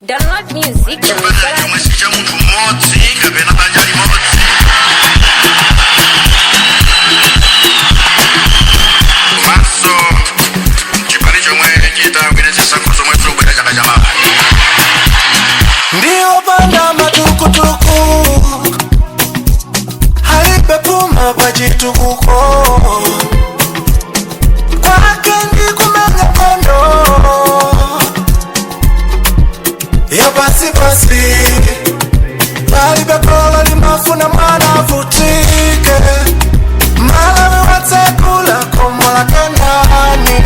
Download music Chipani chomwe si cha munthu mmodzi kapena banja limodzi, komanso chipani chomwe chitawine zisankho zomwe zikubwera chaka chamawa. Ndiopanda matukutuku, alibe puma pachitukuko, kwake ndi kumenya kondo ya pasipasi. Palibe kolo limafuna mwana avutike. Malawi watsekula khomo lake ndani?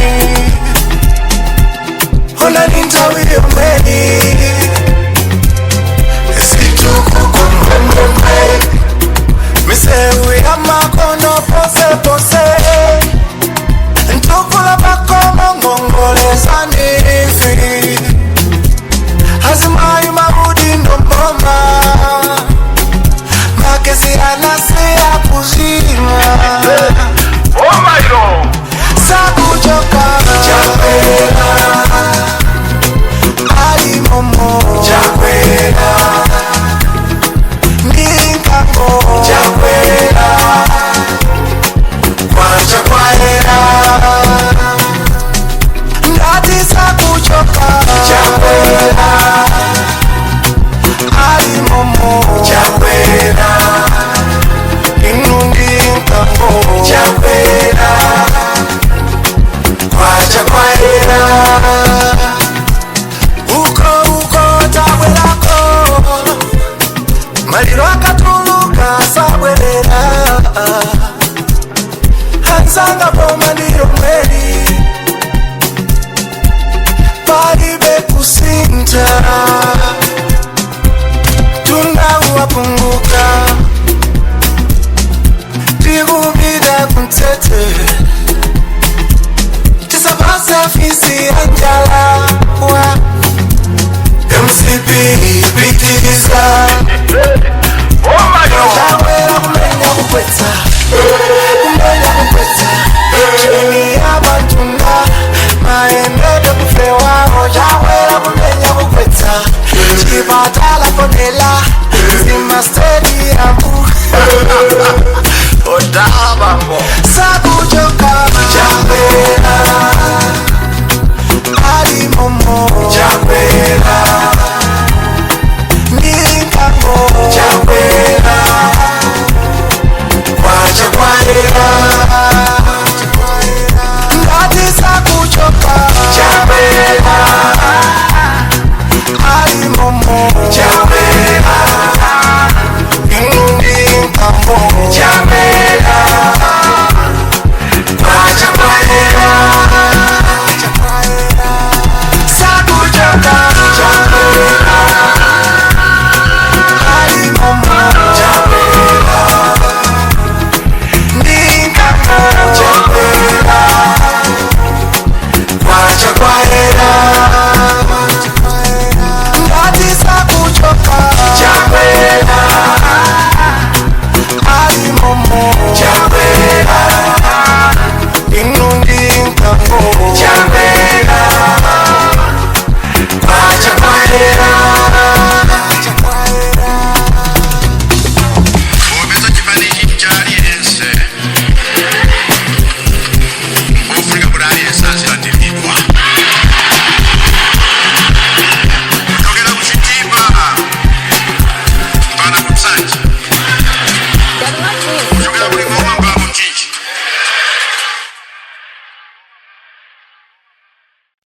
Onani nthawi yomweyi, zitukuko mbwembwembwe, misewu ya makono posepose, ntukula pakomo, ngongole za NEEF, azimayi maudindo mboma, magesi anasiya kuzima. Sakuchoka Chakwera, ali momo Chakwera, ndinkango Chakwera, kwacha kwaera. Ndati sakuchoka Chakwera, ali momo Chakwera, inu ndinkango Chakwera, kwacha kwaera. Uko uko tabwerako, maliro akatuluka sabwerera. Anzanga, boma ndilo mweli, palibe kusintha, tundawapunguka, tikupita kumtete, tisapase fisi ya njala wa MCP pitiriza. Chakwera kumenya kukwetsa, kumenya kukwetsa chini yabantunda maendede kufewawo. Chakwera kumenya kukwetsa, chipatala ponela zima stadium. Odabambo. Sakuchoka Chakwera, ali momo Chakwera, ndinkango Chakwera, kwacha kwaera. Ndati sakuchoka Chakwera, ali momo Chakwera, ndinkango Chakwera, kwacha kwaera. Sakuchoka Chakwera, ali momo Chakwera, ndinkango Chakwera, kwacha kwaera. Ndati sakuchoka Chakwera, ali momo Chakwera, inu ndinkango Chakwera, kwacha kwaera. Popeza chipanichi cha aliyense, ofunika kuti aliyense azilandiridwa kuchokera kuchitipa mpaka kutsanje, Download music kuchokera kulikoma.